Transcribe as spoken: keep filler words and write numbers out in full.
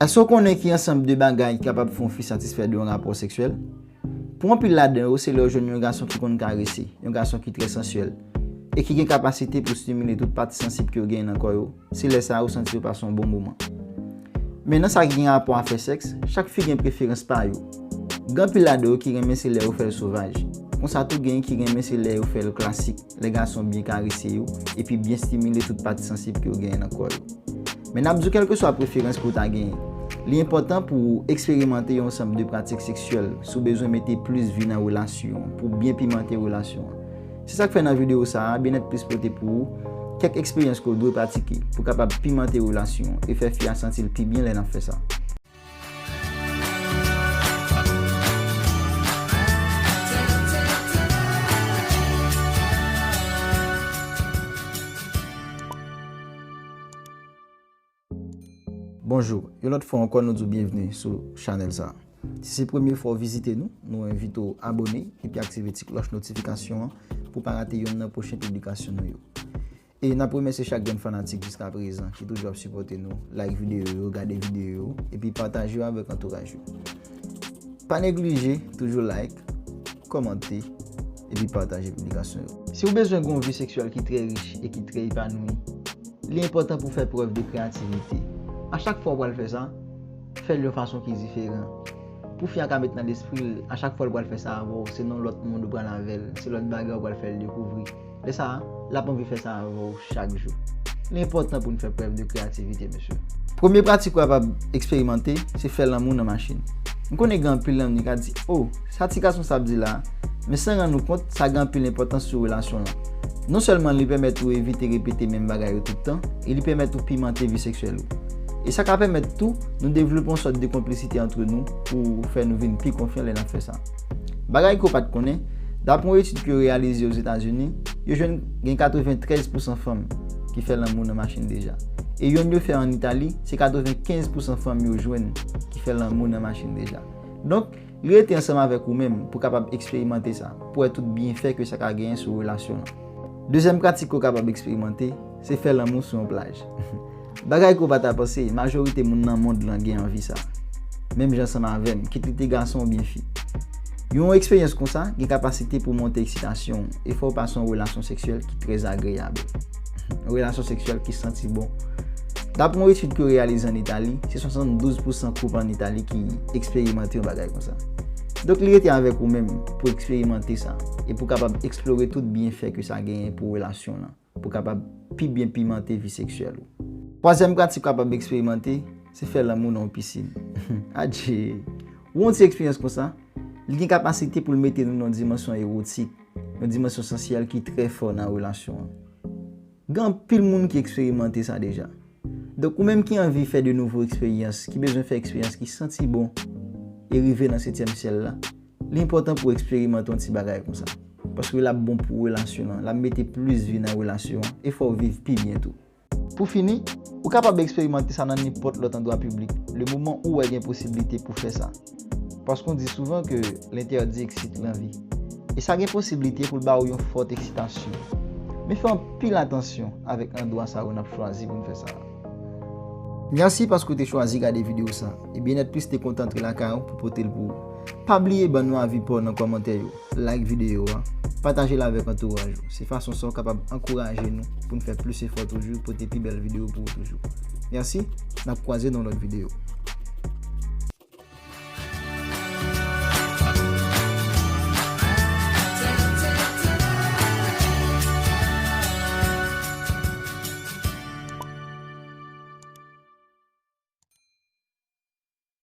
Èske w konnen ki ansanm de bagay ki kapab fè yon fi satisfè de yon rapò seksyèl? Pou anpil ladan yo, se lè yo jwenn yon gason ki konn karese, yon gason ki trè sansyèl, e ki gen kapasite pou stimile tout pati sansib ke yo genyen nan kò yo. Se lè sa a yo santi yo pase yon bon moman. Men nan sa ki gen rapò a fè sèks, chak fi gen preferans pa yo. Gen anpil ladan yo ki renmen se lè yo fè l sovaj. Konsa tou genyen ki renmen se lè yo fè l klasik, lè gason byen karese yo, epi byen stimile tout pati sansib ke yo genyen nan kò yo. Men n ap di w kèlkeswa preferans ke w ta genyen, li enpòtan pou w eksperimante yon ansanm de pratik seksyèl si w bezwen mete plis vi nan relasyon an, pou w byen pimante relasyon an. Se sa k fè nan videyo sa a, Byenèt Plis pote pou ou kèk eksperyans ke w dwe pratike pou w kapab pimante relasyon an e fè fi a santi l pi byen lè n ap fè sa. Bonjou, yon lòt fwa ankò nou di w byenvni sou chanèl sa a. Si se premye fwa w vizite nou, nou envite w abòne epi aktive ti klòch notifikasyon an pou w pa rate yonn nan pwochen piblikasyon nou yo. E n ap remèsye chak grenn fanatik jiskaprezan ki toujou ap sipòte nou, like videyo yo, gade videyo yo, epi pataje yo avèk antouraj yo. Pa neglije, toujou like, kòmante, epi pataje piblikasyon yo. Si w bezwen gen yon vi seksyèl ki trè rich e ki trè epanoui, li enpòtan pou w fè prèv de kreyativite. A chak fwa w pral fè sa, fè l yon fason ki diferan. Pou fi a ka met nan lespri l, a chak fwa l pral fè sa avè w, se nan lòt mond ou pral avè l, se lòt bagay ou pral fè l dekouvri. Lè sa a, l ap anvi fè sa avè w chak jou. Li enpòtan pou n fè prèv de kreyativite, mesye. Premye pratik ou kapab eksperimante, se fè lanmou nan machin. M konnen gen anpil nan nou ki ka di, "O, sa ti gason sa ap di la a," men san rann ou kont, sa gen anpil enpòtans sou relasyon lan. Non sèlman li pèmèt ou evite repete menm bagay yo tout tan, e li pèmèt ou pimante vi seksyèl ou. E sa ka pèmèt tou nou devlope yon sòt de konplisite antre nou pou fè nou vin pi konfyan lè n ap fè sa. Bagay ke w pa t konnen, dapre yon etid ke yo reyalize Ozetazini, yo jwenn gen katreventrèz pousan fanm ki fè lanmou nan machin deja. E yonn yo fè ann Itali, se katrevenkenz pousan fanm yo jwenn ki fè lanmou nan machin deja. Donk, li rete ansanm avèk ou menm pou w kapab eksperimante sa, pou w wè tout byenfè ke sa ka genyen sou relasyon an. Dezyèm pratik ke w kapab eksperimante, se fè lanmou sou yon plaj. Bagay ke w pa ta panse, majorite moun nan mond lan gen anvi sa. Menm jan ansanm avè m, kit li te gason oubyen fi. Yon eksperyans konsa gen kapasite pou monte eksitasyon w e fè w pase yon relasyon seksyèl ki trè agreyab. Yon relasyon seksyèl ki santi bon. Dapre yon etid ke yo reyalize ann Itali, se swasanndouz pousan koup ann Itali ki eksperimante yon bagay konsa. Donk, li rete avèk ou menm pou eksperimante sa e pou w kapab eksplore tout byenfè ke sa genyen pou relasyon lan, pou w kapab pi byen pimante vi seksyèl ou. Twazyèm pratik ou kapab eksperimante, se fè lanmou nan yon pisin. Adje! Ou wè yon ti eksperyans konsa, li gen kapasite pou l mete nou nan yon dimansyon ewotik, yon dimansyon sansyèl ki trè fò nan relasyon an. Gen anpil moun ki eksperimante sa deja. Donk, ou menm ki anvi fè de nouvo eksperyans, ki bezwen fè eksperyans ki santi bon e rive nan setyèm syèl la, li enpòtan pou w eksperimante yon ti bagay konsa. Paske l ap bon pou relasyon an, l ap mete plis vi nan relasyon an, e fè w viv pi byen tou. Pou fini, ou kapab eksperimante sa nan nenpòt lòt andwa piblik, le moman ou wè gen posiblite pou fè sa. Paske on di souvan ke l'interdit excite l'envie. E sa gen posiblite pou l ba ou yon fòt eksitasyon. Men fè anpil atansyon avèk andwa sa yo n ap chwazi pou n fè sa. Mèsi paske w te chwazi gade videyo sa. E Byenèt Plis te kontan antre lakay ou pou pote l pou ou. Pa bliye ban nou avi pa w nan kòmantè yo, like videyo a, pataje l avèk antouraj ou. Se fason sa w kapab ankouraje nou pou n fè plis efò toujou, pote pi bèl videyo pou ou toujou. Mèsi, n ap kwaze nan lòt videyo.